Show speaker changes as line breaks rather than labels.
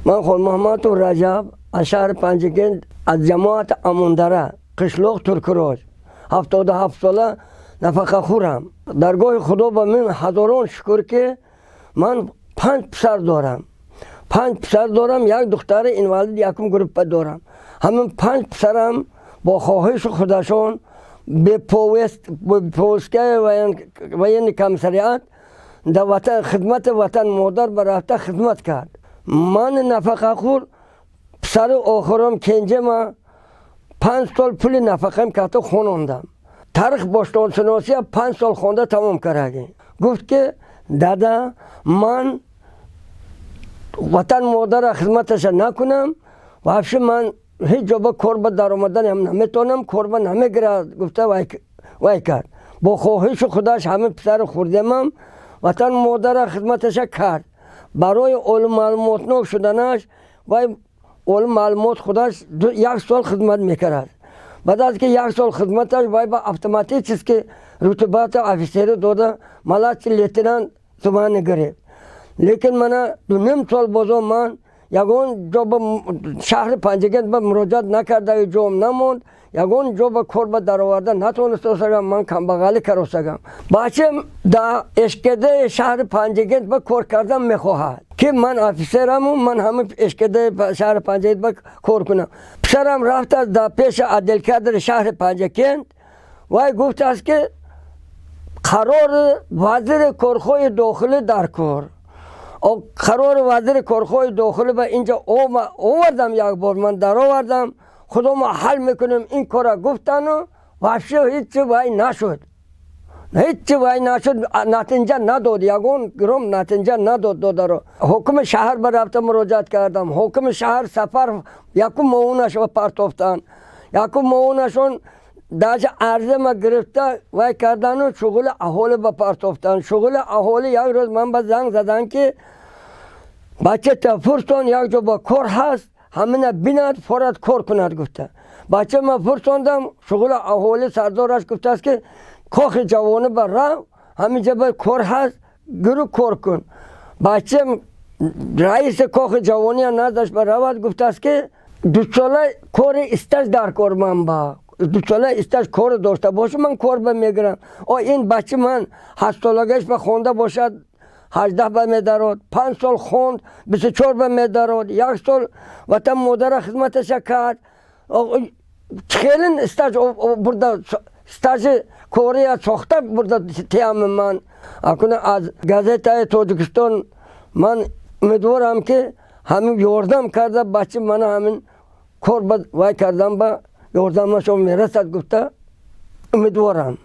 Ман Холмуҳаммадов Раҷаб аз шаҳри Панҷакент, аз ҷамоати Амундара, қишлоқ Туркуроҷ, 77 сола, нафақахӯрам. Даргоҳи Худо ба мин ҳазорон шукр, ки ман панҷ писар дорам. Панҷ писар дорам, як духтари инвалид якум группа дорам. Ҳамин панҷ писарам бо хоҳиши худашон бе повесткаи военный комиссариат дар ватан, хидмати ватан модар ба рафта хидмат кард. Ман нафақахӯр, писари охирам кенҷема 5 сол пули нафақаам карда хонондам. Тарих бостоншиносия 5 сол хонда тамом кардагӣ. Гуфт, ки дада, ман ватан модара хизматаша накунам, вообще ман ҳеҷ ҷо ба кор ба даромадан ҳам наметавонам, кор ба намегирад, гуфта вай кард. Бо хоҳиши худаш ҳамин писари хурдемам ватан модара хизматаша кард. Барои олим маълумотнок шуданаш вай олим маълумот худаш як сол хизмат мекард. Баъд аз ки як сол хизматаш, вай ба автоматически рутбати офицери дода, младший лейтенант звание гирифт. Лекин мана 2.5 сол бозо ман ягон ҷо ба шаҳри Панҷакент ба муроҷиат накардаи ҷом намонд, ягон ҷо ба кор ба дароварда натонистосагам. Ман камбағалӣ каросагам. Бачам дар ШКД шаҳри Панҷакент ба кор кардан мехоҳад, ки ман офисераму ман ҳама ШКД шаҳри Панҷакент ба кор кунам. Писарам рафтааст дар пеши отдел кадри шаҳри Панҷакент. Вай гуфтааст, ки қарори вазири корҳои дохилӣ дар кор. Қарори вазири корҳои дохилӣ ба инҷа овардам, як бор ман даровардам. Худо мо ҳал мекунем ин кора гуфтану вообще ҳичи вай нашуд, ҳичи вай нашуд, натиҷа надод, ягон гром натиҷа надод. Додаро, ҳокими шаҳр ба рафта муроҷиат кардам. Ҳокими шаҳр Сафар якум муовинашро партофтанд. Якум муовинашон даже арзама гирифта вай кардану шуғули аҳолӣ ба партофтанд. Шуғули аҳолӣ як рӯз ман ба занг заданд, ки бачата фурсон, як ҷо ба кор ҳаст, ҳамина бинад, форад, кор кунад, гуфта. Бача ма фурсондам. Шуғули аҳолӣ сардораш гуфтааст, ки Кохи ҷавонӣ ба рав, ҳаминҷа ба кор ҳаст, гиру кор кун. Бачам раиси Кохи ҷавония наздаш ба равад, гуфтааст, ки 2 сола кори стаж дар кор, ман ба 2 сола стаж кор дошта бошам, ман кор ба мегирам. О ин бача ман 8 солагаш ба хонда бошад, 18 ба медарод, 5 сол хонд, 24 ба медарод, як сол ватан модара хизматаша кард. Хелин стаж бурда, стажи кория сохта бурда тиям ман. Акуна аз газетаи Тоҷикистон ман умедворам, ки ҳамин ёрдам карда, бача мана ҳамин кор ба вай кардан ба ёрдамашон мерасад гуфта умедворам.